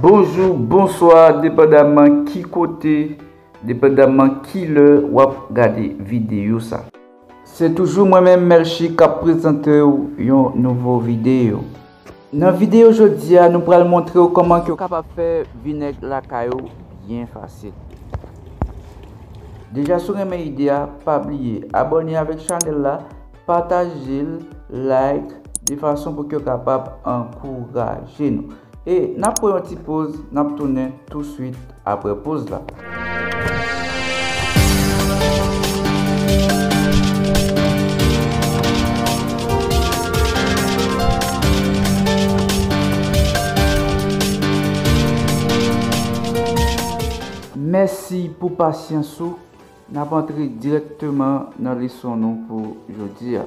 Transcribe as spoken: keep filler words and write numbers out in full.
Bonjou, bonswa, depandaman ki kote, depandaman ki lè w ap gade videyo sa. Se toujou mwen menm, Melchi, k ap prezante w yon nouvo videyo. Nan videyo jodi a, nou pral montre w kòman ke w kapab fè vinèg lakay ou byen fasil. Deja, si w renmen ide a, pa bliye abòne avèk chanèl la, pataje l, like, de fason pou ke w kapab ankouraje nou. E n ap pran yon ti poz, n ap tounen touswit apre poz la. Mèsi pou pasyans ou. N ap antre dirèkteman nan leson nou pou jodi a.